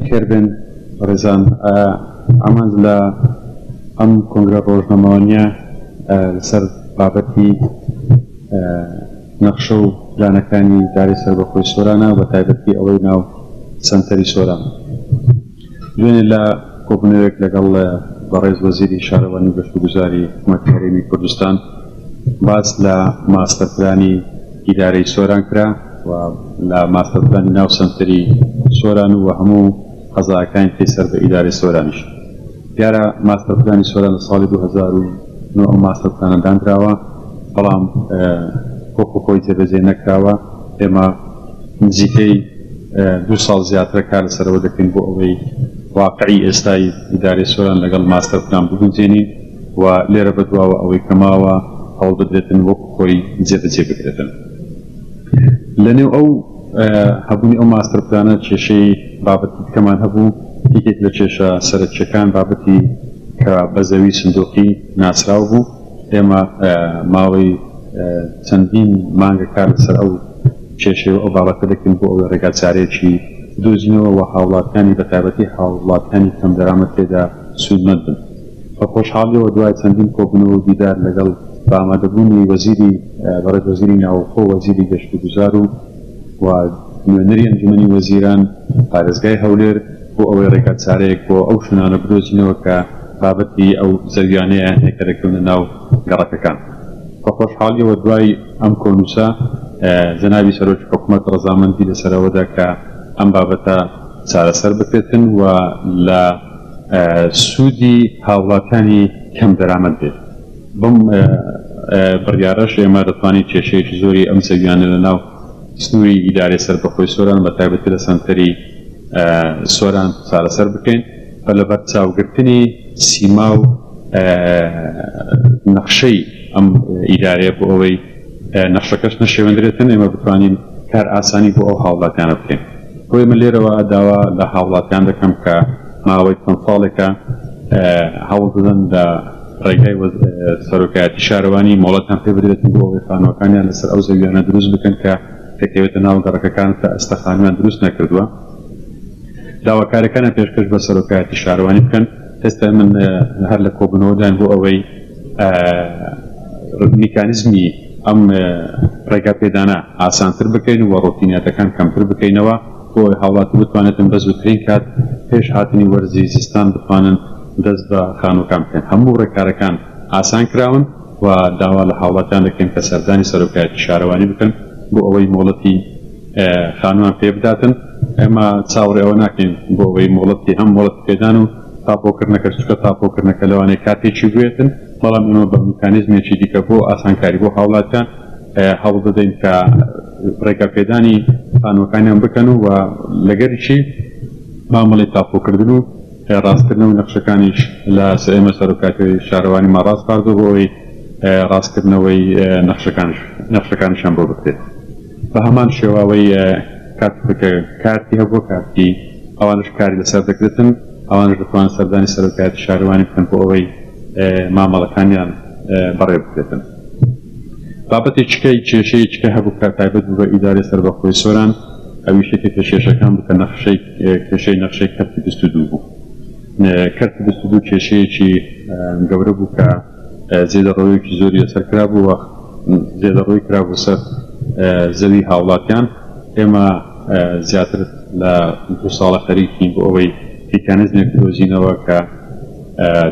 خێربێن بەڕێزان ئامانج لە ئەم کۆنگرە ڕۆژنامەوانیە لەسەر بابەتی نەخشە و پلانەکانی داری سەربەخۆی سۆرانە و بە تایبەتی ئەوەی ناو سەنتەری سۆران. دوێنێ لە کۆبوونەوەیەک لەگەڵ بەڕێز وەزیری شارەوانی و گەشتوگوزاری حکومەتی هەرێمی کوردستان باس لە ماستەر پلانی ئیدارەی سۆران کرا و لە ماستەر پلانی ناو سەنتەری سۆران و هەموو قەزاکانی تری سەر بە ئیدارەی سۆرانیش. دیارە ماستەر پلانی سۆران لە ساڵی 2009 ئەو ماستەر پلانە دانراوە، بەڵام وەکو خۆی جێبەجێ نەکراوە. ئێمە نزیکەی دوو ساڵ زیاترە کار لەسەرەوە دەکەین بۆ ئەوەی واقعی ئێستای ئیدارەی سۆران لەگەڵ ماستەر پلان بگونجێنین و لێرە بەدواوە ئەوەی کە ماوە هەوڵ بدرێتن وەکو خۆی جێبەجێ بکرێتن. لەنێو ئەو هەبوونی ئەو ماستەر پلانە کێشەی بابەتی دیکەمان هەبوو، یەکێک لە کێشە سەرەکییەکان بابەتی کە بە زەوی سندوقی ناسراو بوو، ئێمە ماوەی چەندین مانگە کار لەسەر ئەو کێشەی و ئەو بابەتە دەکەین بۆ ئەوەی ڕێگاچارەیەکی بدۆزینەوە و هاوڵاتیانی بەتایبەتی هاوڵاتیانی کەمدەرامەت تێدا سوودمەند بن. بە خۆشحاڵیەوە دوای چەندین کۆبوونەوە و دیدار لەگەڵ بە ئامادەبوونی وەزیری بەڕێز وەزیری ناوخۆ و وەزیری گەشتوگوزار و و نوێنەری ئەنجومەنی وەزیران پارێزگای هەولێر بۆ ئەوەی ڕێگاچارەیەک بۆ ئەو شوێنانە بدۆزینەوە کە بابەتی ئەو زەویانەیان هەیە کە دەکەونە ناو گەڕەکەکان. بە خۆشحاڵیەوە دوای ئەم کۆنووسە جەنابی سەرۆکی حکومەت ڕەزامەندی لەسەر ئەوەدا کە ئەم بابەتە چارەسەر بکرێتن و لە سوودی هاوڵاتیانی کەم دەرامەت بێت. بەم بڕیارەش ئێمە دەتوانین کێشەیەکی زۆری ئەم زەویانە لە ناو سنووری ئیدارەی سەربەخۆی سۆران بە تایبەتی لە سەنتەری سۆران چارەسەر بکەین بە لەبەرچاوگرتنی سیما و نەخشەی ئەم ئیدارەیە بۆ ئەوەی نەخشەکەش نەشێوێندرێتن ئێمە بتوانین کار ئاسانی بۆ ئەو هاوڵاتیانە بکەین. بۆیە من لێرەوە داوا لە هاوڵاتیان دەکەم کە ماوەی چەند ساڵێکە هەوڵ دەدەن لە ڕێگای سەرۆکایەتی شارەوانی مۆڵەتیان پێ بدرێتن بۆ ئەوەی خانووەکانیان لەسەر ئەو زەویانە دروست بکەن کە دەکەوێتە ناو گەڕەکەکان تا ئێستا خانوویان دروست نەکردووە. داواکاریەکانیان پێشکەش بە سەرۆکایەتی شارەوانی بکەن. ئێستا من هەر لە کۆبوونەوەداین بۆ ئەوەی میکانیزمی ئەم ڕێگاپێدانە ئاسانتر بکەین و ڕۆتینیاتەکان کەمتر بکەینەوە بۆ ئەوەی هاوڵاتی بتوانێتن بە زووترین کات پێش هاتنی وەرزی زستان بتوانن دەست بە خانووەکان بکەن. هەموو ڕێکارەکان ئاسان کراون و داوا لە هاوڵاتیان دەکەین کە سەردانی سەرۆکایەتی شارەوانی بکەن بۆ ئەوەی مۆڵەتی خانووان پێ بداتن. ئێمە چاوەڕێ ئەوە ناکەین بۆ ئەوەی مۆڵەتی هەم مۆڵەتی پێدان و تاپۆکردنەکە چونکە تاپۆکردنەکە لەوانەیە کاتێکی بوێتن، بەڵام ئێمە بە میکانیزمێکی دیکە بۆ ئاسانکاری بۆ هاوڵاتیان هەوڵ دەدەین کە ڕێگاپێدانی خانووەکانیان بکەن و لەگەریشی مامەڵەی تاپۆکردن و ڕاستکردنەوەی نەخشەکانیش لە ئێمە سەرۆکایەتی شارەوانیمان ڕاسپاردووە بۆ ئەوەی ڕاستکردنەوەی نەخشەکانیشیان بۆ بکرێت. بە هەمان شێوە ئەوەی کە کارتی هەبووە کارتی ئەوانش کاری لەسەر دەکرێتن، ئەوانش دەتوانن سەردانی سەرۆکایەتی شارەوانی بکەن بۆ ئەوەی مامەڵەکانیان بەڕێ بکرێتن. بابەتێکی کەی کێشەیەکی کە هەبوو کە تایبەت بوو بە ئیدارەی سەربەخۆی سۆران، ئەویش یەکێک لە کێشەکان بوو کە نەخشەی کێشەی نەخشەی کەرتی 22 بوو. کەرتی 22 کێشەیەکی گەورە بوو کە زێدەڕەویەکی زۆری لەسەر کرابوو و زێدەڕۆی کرابوو سەر زەوی هاوڵاتیان. ئێمە زیاتر لە دوو ساڵە خەریکین بۆ ئەوەی میکانیزمێک بدۆزینەوە کە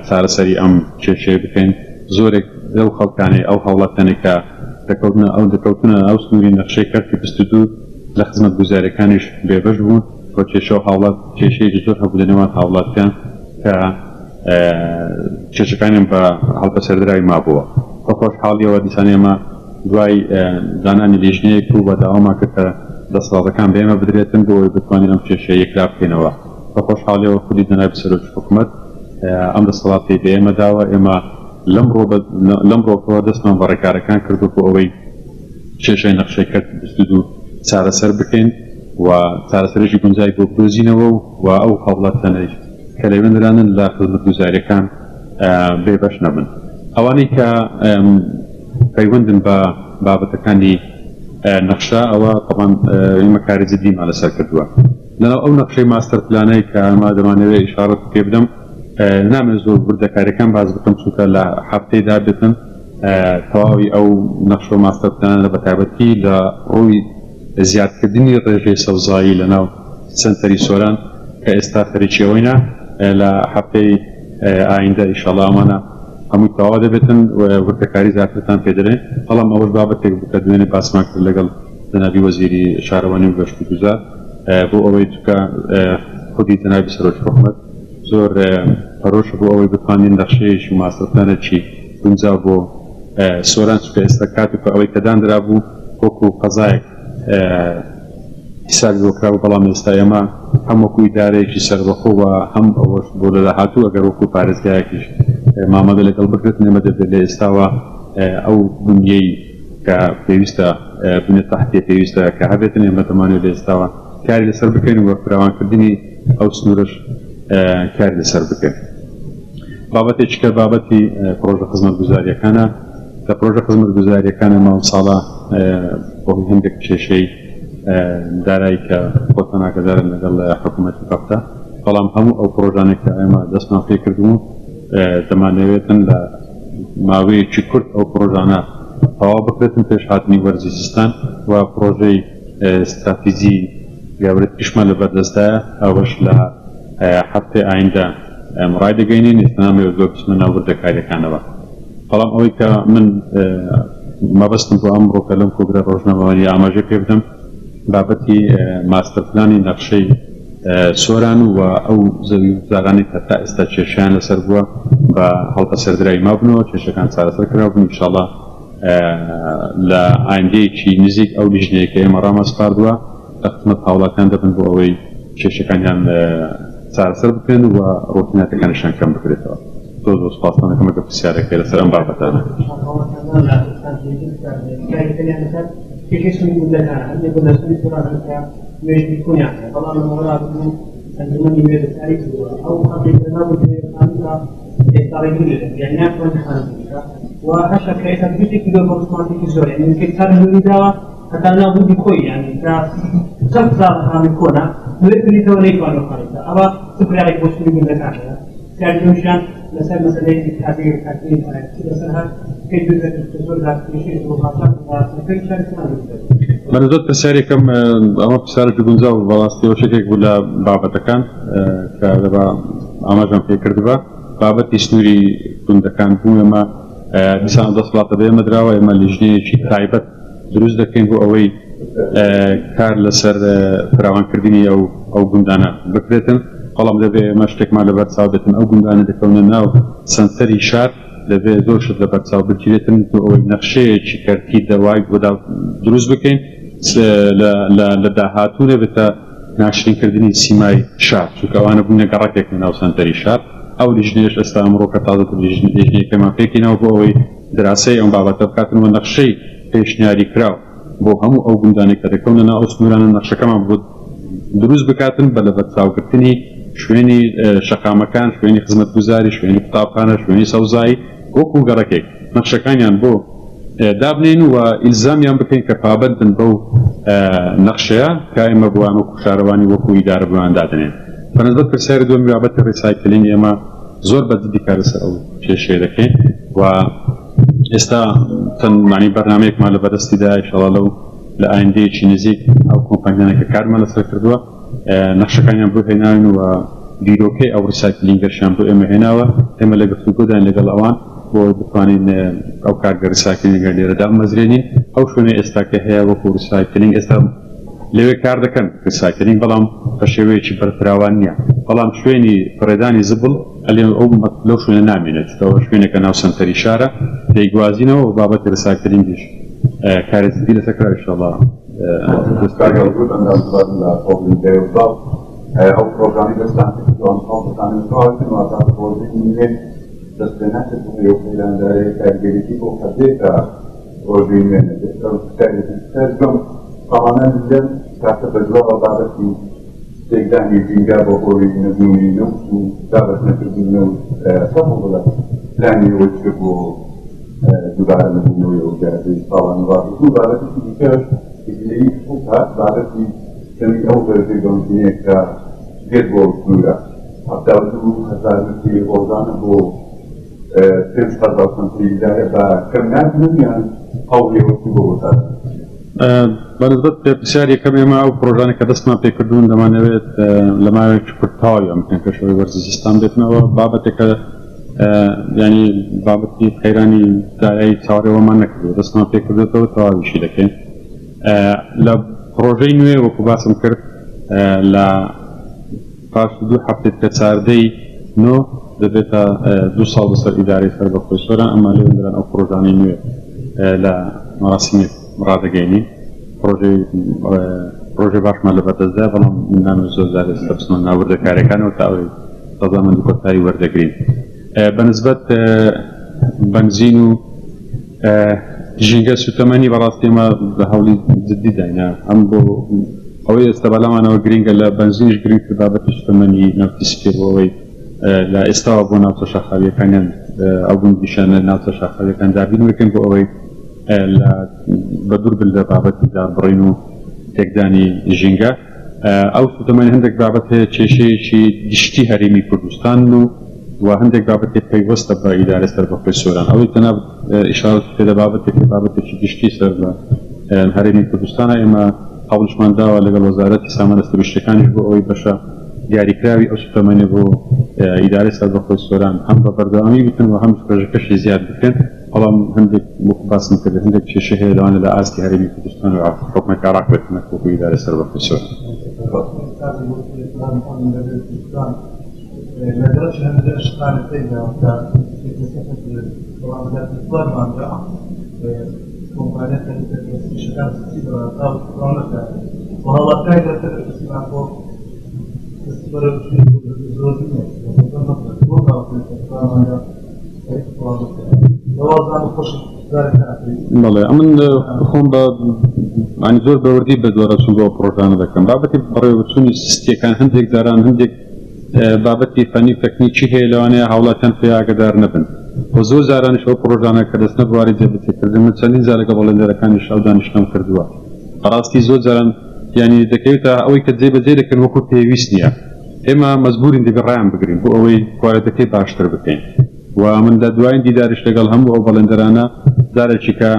چارەسەری ئەم کێشەیە بکەین. زۆرێک لەو خەڵکانەی ئەو هاوڵاتیانەی کە دەکەوتنە ئەو دەکەوتنە ئەو سنووری نەخشەی کەرتی 22 لە خزمەتگوزارییەکانیش بێبەش بوون و کێشە و هاوڵات کێشەیەکی زۆر هەبوو لە نێوان هاوڵاتیان کە کێشەکانیان بە هەڵپەسێردراوی مابووە. بە خۆشحاڵیەوە دیسان ئێمە دوای دانانی لیژنەیەک و بە داوامان کرد کە دەسەڵاتەکان بە ئێمە بدرێتن بۆ ئەوەی بتوانین ئەم کێشەیە یەکلا بکەینەوە. بە خۆشحاڵیەوە خودی جەنابی سەرۆکی حکومەت ئەم دەسەڵاتەی بە ئێمە داوە. ئێمە لەمڕۆکەوە دەستمان بە ڕێکارەکان کردووە بۆ ئەوەی کێشەی نەخشەی کەرتی 22 چارەسەر بکەین و چارەسەرێکی گونجای بۆ بدۆزینەوە و ئەو هاوڵاتیانەی کە لەوێ نرانن لە خزمەتگوزارییەکان بێبەش نەبن. ئەوانەی کە پەیوەندن بە بابەتەکانی نەخشە ئەوە تەبعەن ئێمە کاری جدیمان لەسەر کردووە. لەناو ئەو نەخشەی ماستەر پلانەی کە ئەمە دەمانەوێت ئیشارەت پێ بدەم، نامەوێت زۆر وردەکاریەکان باس بکەم چونکە لە هەفتەی دابێتن تەواوی ئەو نەخشە و ماستەر پلانە بە تایبەتی لە ڕووی زیادکردنی ڕێژەی سەوزایی لەناو سەنتەری سۆران کە ئێستا خەریکی ئەوەینە لە هەفتەی ئایندە ئیشەڵا ئەمانە هەمووی تەواو دەبێتن و وردەکاری زیاترتان پێ دەرێن. بەڵام ئەوەش بابەتێک بوو کە دوێنێ باسمان کرد لەگەڵ جەنابی وەزیری شارەوانی و گەشت و گوزار بۆ ئەوەی چونکە خودی جەنابی سەرۆکی حکومەت زۆر پەرۆشە بۆ ئەوەی بتوانین نەخشەیەکی و ماستەر پلانێکی گونجاو بۆ سۆران، چونکە ئێستا کاتێک ئەوەی کە دانرابوو وەکو قەزایەک حیسابی بۆ کرابوو، بەڵام ئێستا ئێمە هەم وەکو ئیدارەیەکی سەربەخۆ و هەم ئەوەش بۆ لە داهاتوو ئەگەر وەکو پارێزگایەکیش مامەڵە لەگەڵ بکرێت، ئێمە دەبێت لە ئێستاوە ئەو بنیەی کە پێویستە بنیە تەحتیە پێویستە کە هەبێتن، ئێمە دەمانەوێت لە ئێستاوە کاری لەسەر بکەین و فراوانکردنی ئەو سنوورەش کاری لەسەر بکەین. بابەتێکی کە بابەتی پرۆژە خزمەتگوزاریەکانە. لە پرۆژە خزمەتگوزاریەکانە مامساڵە بەهۆی هەندێک کێشەی دارایی کە خۆتان ئاگادارن لەگەڵ حکوومەتی بەغدا، بەڵام هەموو ئەو پرۆژانەی کە ئێمە دەستمان پێ کردبوو دەمانەوێتن لە ماوەیەکی کورت ئەو پرۆژانە تەواو بکرێتن پێش هاتنی وەرزی زستان و پرۆژەی ستراتیجی گەورەتریشمان لەبەردەستدایە، ئەوەش لە هەفتەی ئایندە ڕایدەگەینین. ئێستا نامەوێت زۆر بچمە ناو وردەکاریەکانەوە، بەڵام ئەوەی کە من مەبەستم بۆ ئەمڕۆ کە لەم کۆگرە ڕۆژنامەوانی ئاماژە پێ بدەم بابەتی ماستەر پلانی نەخشەی سۆران و ئەو زەوی و زارانەی کە تا ئێستا کێشیان لەسەر بووە بە هەڵپەسێردراوی مابنەوە، کێشەکان چارەسەر کرابوون. ئینشاڵڵا لە ئایندەیەکی نزیک ئەو لیژنەیە کە ئێمە ڕامانسپاردووە لە خزمەت هاوڵاتیان دەبن بۆ ئەوەی کێشەکانیان چارەسەر بکرێن و ڕۆتیناتەکانیشیان کەم بکرێتەوە. زۆر زۆر سوپاستان دەکەم ئەگەر پرسیارێک هەیە لەسەر ئەم بابەتانە. هەتا ناو گوندی خۆی یانی تا چەند ساڵ خانووی کۆنە نوێ کردیتەوە نەیتوانیوە خانوو بکا. ئەوە چ بڕیارێک بۆ سنووری گوندەکان هەیە؟ پرسیاری دووەمیشیان لەسەر مەسەلەی کارگەی کارکردنی پایە چی بەسەر هات کەی دروست دەکرێت کە زۆر جار کێشەی بۆ قاچاخ و سەرکەوی شاری سۆران دروست دەبێت؟ بەڵێ زۆر پرسیارێکم، ئەمە پرسیارێکی گونجاو بوو بەڕاستی، ئەوەش یەکێک بوو لە بابەتەکان کە دەبا ئاماژەم پێ کردبا، بابەتی سنووری گوندەکان بوو. ئێمە دیسان ئەو دەسەڵاتە بە ئێمە دراوە، ئێمە لیژنەیەکی تایبەت دروست دەکەین بۆ ئەوەی کار لەسەر فراوانکردنی ئەو گوندانە بکرێتن، بەڵام دەبێ ئێمە شتێکمان لەبەر چاو بێتن، ئەو گوندانە دەکەونە ناو سەنتەری شار، دەبێ زۆر شت لەبەر چاو بگیرێتن بۆ ئەوەی نەخشەیەکی کەرتی دەوای بۆ دروست بکەین لە داهاتوو نەبێتە ناشرینکردنی سیمای شار، چونکە ئەوانە بوونە گەڕەکێک لە ناو سەنتەری شار. ئەو لیژنەیەش ئێستا ئەمڕۆ کە تازە لیژنەیەکەمان پێکهێناوە بۆ ئەوەی دراسەی ئەم بابەتە بکاتن و نەخشەی پێشنیاری کراو بۆ هەموو ئەو گوندانەی کە دەکەونە ناو ئەو سنوورانە نەخشەکەمان بۆ دروست بکاتن بە لەبەرچاوگرتنی شوێنی شەقامەکان، شوێنی خزمەتگوزاری، شوێنی قوتابخانە، شوێنی سەوزایی وەکو گەڕەکێک نەخشەکانیان بۆ دابنێین و ئیلزامیان بکەین کە پابەند بن بەو نەخشەیە کە ئێمە بۆیان وەکو شارەوانی وەکو ئیدارە بۆیان دادەنێین. بەنسبەت پرسیاری دووەمی بابەتی ڕیسایکلینگ ئێمە زۆر بە جدی کار لەسەر ئەو کێشەیە دەکەین و ئێستا چەند معنی بەرنامەیەکمان لە بەرەستیدا ئیشەڵا لەو لە ئایندەیەکی نزیک ئەو کۆمپانیانە کە کارمان لەسەر کردووە نەخشەکانیان بۆ هێناوین و بیرۆکەی ئەو recycling ەشیان بۆ ئێمە هێناوە. ئێمە لە گفتوگۆداین لەگەڵ ئەوان بۆ ئەوەی بتوانین ئەو کارگە recycling ە لێرە دابمەزرێنین. ئەو شوێنەی ئێستا کە هەیە وەکو recycling ئێستا لەوێ کار دەکەن recycling، بەڵام بە شێوەیەکی بەرفراوان نییە. بەڵام شوێنی فڕێدانی زبڵ ئەلێ ئەو لەو شوێنە نامێنێت، چونکە ئەوە شوێنێکە ناو سەنتەری شارە، دەیگوازینەوە و بابەتی recycling یش کاری جدی لەسەر کراوە ئیشەڵا. کاک هەڵگورد ئەندام سوپاس لە هۆڵدینگەی ڕووداو، ئەو پڕۆژانەی دەستتان پێکردووە ئەمساڵ دەتانەوێت تەواو بکەن، واتە پڕۆژەی نوێ دەست پێ نەکردووە و قەیراندارەیە کاریگەریی بۆ هەبێ کە پڕۆژەی نوێ نەبێت. ئەو پرسیارێکی پرسیار دووەم، ساڵانە لەم کاتە بەدواوە بابەتی تێکدانی ژینگە بە هۆی نەبوونی نەوت و دابەش نەکردنی نەوت چەند هەوڵ لە پلانی ئەوە چییە بۆ دووبارە نەبوونەوەی ئەو دیاردەی ساڵانی ڕابردوو. بابەتێکی دیکەش گلەیی خەڵکە، بابەتی کەمی ئەو ڕێژەی بەنزینەیە کە دێت بۆ ئەو سنوورە، 72,000 متری ڕۆژانە بۆ پێنج قەزا و سەنتەری ئیدارە بە کەم نابینن یان هەوڵی ئەوە چی بۆ چارەسەر؟ بەنسبەت پرسیاری یەکەم، ئێمە ئەو پرۆژانە کە دەستمان پێکردوون دەمانەوێت لە ماوەیەکی کورت تەواویان بکەین پێش ئەوەی وەرزی زستان بێتنەوە. بابەتێکە ینی بابەتی قەیرانی دارایی چاوەڕێوەمان نەکردووە، دەستمان پێکردێتەوە تەواویشی دەکەین. لە پرۆژەی نوێ وەکو باسم کرد لە پاش دوو هەفتەی کە 14ی 9 دەبێتە 2 ساڵ بەسەر ئیدارەی سەربەخۆی سۆران، ئەمە لێوەندران ئەو پرۆژانەی نوێ لە مەراسیمێک ڕادەگەینین. پرۆژەی باشمان لە بەردەستدا، بەڵام من نامەوێت زۆر جار ئێستا بچمە ناو وردەکاریەکانەوە تا ئەوەی ڕەزامەندی کۆتایی وەردەگرین. بەنسبەت بەنزین و ژینگە سوتەمەنی، بەڕاستی ئێمە لە هەوڵی جدی داینا ئەم بۆ ئەوەی ئێستا بەلامانەوە گرنگە، لە بەنزینیش گرنگتر بابەتی سوتەمەنی نەوتی سپی بۆ ئەوەی لە ئێستاوە بۆ ناوچە شاخاویەکانیان ئەو گوندیشانە ناوچە شاخاویەکان دابین بکەین بۆ ئەوەی لە بە دوور بن لە بابەتی داربڕین و تێکدانی ژینگە. ئەو سوتەمەنی هەندێک بابەت هەیە کێشەیەکی گشتی هەرێمی کوردستان و هەندێک بابەتی پەیوەستە بە ئیدارە سەربەخۆی سۆران. ئەوەی جەناب ئیشارەت پێ بابەتێک بابەتێکی گشتی سەر بە هەرێمی کوردستانە، ئێمە هەوڵشمان داوە لەگەڵ وەزارەتی سامانە سروشتیەکانیش بۆ ئەوەی بەشە دیاریکراوی ئەو سوتەمەنی بۆ ئیدارەی سەربەخۆی سۆران هەم بە بەردەوامی بتن و هەم ڕێژەکەشی زیاد بکرێن. بەڵام هەندێک وەکو باسم کرد هەندێک کێشە هەیە لەوانە لە ئاستی هەرێمی کوردستان و حکومەتی عێراق بێت نەک وەکو ئیدارەی سەربەخۆی سۆران. بەڵێ، ئەمن خۆم بە ینی زۆر بەوردی بە دووەڕچوون بۆ پرۆژانە دەکەم. بابەتی بەڕێوەچوونی سیستیەکان هەندێک جاران هەندێک بابەتی فەنی و تەکنیکی هەیە لەوانەیە هاوڵاتیان پێ ئاگدار نەبن و زۆر جارانیش ئەو پرۆژانە کە دەستنە بواری جێبەجێکردن، من چەندین جار لەگەڵ بەڵێندەرەکانیش ئەو دانیشتنەم کردووە. بەڕاستی زۆر جاران ینی دەکەوێتە ئەوەی کە جێبەجێ دەکەن وەکو پێویست نییە. ئێمە مەجبورین دەبێت ڕایان بگرین بۆ ئەوەی کوالێتەکەی باشتر بکەین و من لە دوایین دیداریش لەگەڵ هەموو ئەو بەڵێندەرانە جارێکی کە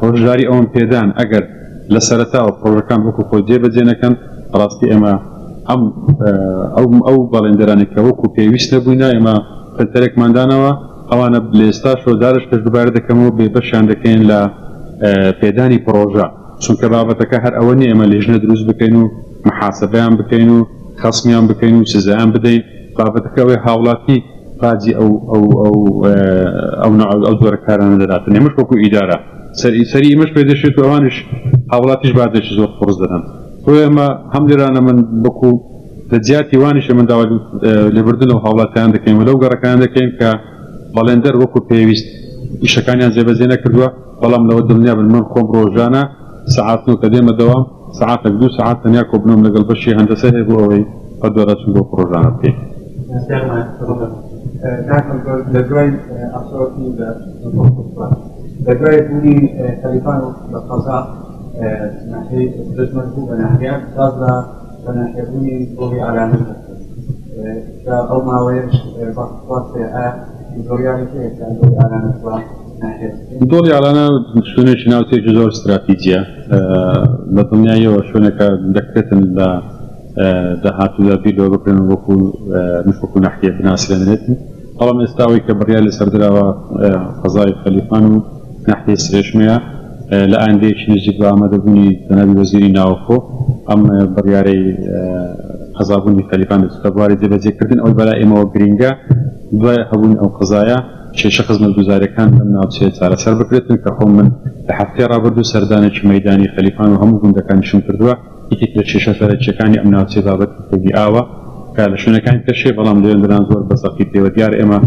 هۆشداری ئەوم پێدان ئەگەر لە سەرەتاوە پرۆژەکان وەکو خۆی جێبەجێ نەکەن، ڕاستی ئێمە ئەم ئەو ئەو بەڵێندەرانێک کە وەکو پێویست نەبووینە ئێمە فلتەرێکمان داناوە، ئەوانە لە ئێستاشەوە جارێک کەش دووبارە دەکەمەوە بێ بەشیان دەکەین لە پێدانی پرۆژە، چونکە بابەتەکە هەر ئەوە نییە ئێمە لیژنە دروست بکەین و محاسبەیان بکەین و خەسمیان بکەین و سزایان بدەین. بابەتەکە ئەوەی هاوڵاتی باجی ئەو ئەو ئەو ئەو ئەو جۆرە کارانە دەداتن. ئێمەش وەکو ئیدارە سەری سەری ئێمەش پێدەشێت و ئەوانیش هاوڵاتیش باجێکی زۆر قورس دەدەن. بۆیە ئێمە هەم لێرانە من وەکو لە جیاتی وانیش من داوا لێبوردن لەو هاوڵاتیان دەکەین و لەو گەڕەکان دەکەین کە بەڵێندەر وەکو پێویست ئیشەکانیان جێبەجێ نەکردووە. بەڵام لەوە دڵنیا بن من خۆم ڕۆژانە سەعات 9 کە دێمە دەوام سەعاتێک دوو سەعات تەنیا کۆبنەوەم لەگەڵ بەشی هەندەسە هەیە بۆ ئەوەی بەدواداچوون بۆ پرۆژانە بکەین. لە دوای لە دوای بوونی خەلیفان و لە قەزا ناحیەی دەژمەند بوو بە ناحیە، باس لە بە ناحیەبوونی دۆڵی ئالانە کە ئەو ماوەیەش باس بڕیاری هەیە کە دۆڵی ئالانە بووە. دۆڵی ئالانە شوێنێکی ناوچەیەکی زۆر استراتیجیە، بە دڵنیاییەوە شوێنێکە دەکرێتن لە داهاتوودا بیر لەوە بکرێن وەکو مش وەکو ناحیە بناسرێنرێت. بەڵام ئێستا ئەوەی کە بڕیار لەسەر دراوە قەزای خەلیفان و ناحیەی سرێشمەیە. لە ئایندەیەکی نزیک بە ئامادەبوونی جەنابی وەزیری ناوخۆ ئەم بڕیارەی قەزابوونی خەلیفان دەچێتە بواری جێبەجێکردن. ئەوەی بەلای ئێمەوە گرینگە دوای هەبوونی ئەو قەزایە کێشە خزمەتگوزاریەکان لەم ناوچەیە چارەسەر بکرێتن، کە خۆم من لە هەفتەی ڕابردوو سەردانێکی مەیدانی خەلیفان و هەموو گوندەکانیشم کردووە. یەکێک لە کێشە سەرەکیەکانی ئەم ناوچەیە بابەتی کەمی ئاوە کە لە شوێنەکانی کەشێ، بەڵام لێندران زۆر بە زەقی پێوە دیار. ئێمە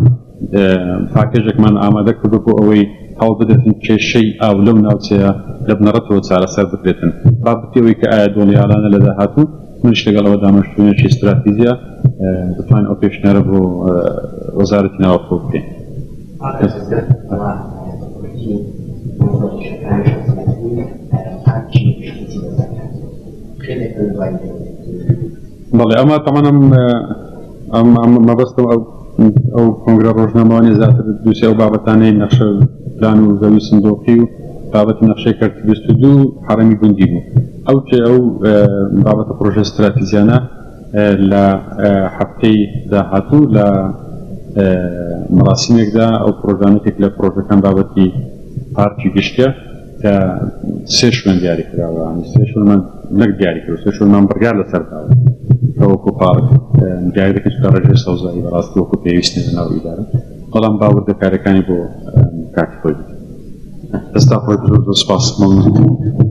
پاکێژێکمان ئامادە کردو بۆ ئەوەی هەوڵ بدرێتن کێشەی ئاو لەو ناوچەیە لە بنەڕەتەوە چارەسەر بکرێتن. بابەتی ئەوەی کە ئایا دۆڵی ئالانە لە داهاتوو، منیش لەگەڵ ئەوە دامە شوێنێکی استراتیژیە بتوانین ئەو پێشنیارە بۆ وەزارەتی ناوخۆ بکەین. کێ دەکەوێت دوای ئێوە؟ بەڵێ ئەمە تەمان ئەم ئەم ئەم مەبەستم ئەو ئەو کۆنگرە ڕۆژنامەوانی زیاتر دووسێ ئەو بابەتانەی نەخشە پلان و زەوی سندۆقی و بابەتی نەخشەی کەرتی 22 حەڕەمی گوندی بوو. ئەو چێ ئەو بابەتە پرۆژە ستراتیجیانە لە هەفتەی داهاتوو لە مەراسیمێکدا ئەو پرۆژانە یەکێک لە پرۆژەکان بابەتی پارکی گشتیە کە سێ شوێن دیاری کراوە، یانی سێ شوێنمان نەک دیاری کراوە، سێ شوێنمان بڕیار لەسەر داوە کە وەکو پارک دیاری دەکەین، چونکە ڕێژەی سەوزایی بەڕاستی وەکو پێویست نیە لەناو ئیدارە، بەڵام با وردەکاریەکانی بۆ کاتی خۆی بێت. دەستتان خۆش بێت، زۆر زۆر سپاس، مەمنون.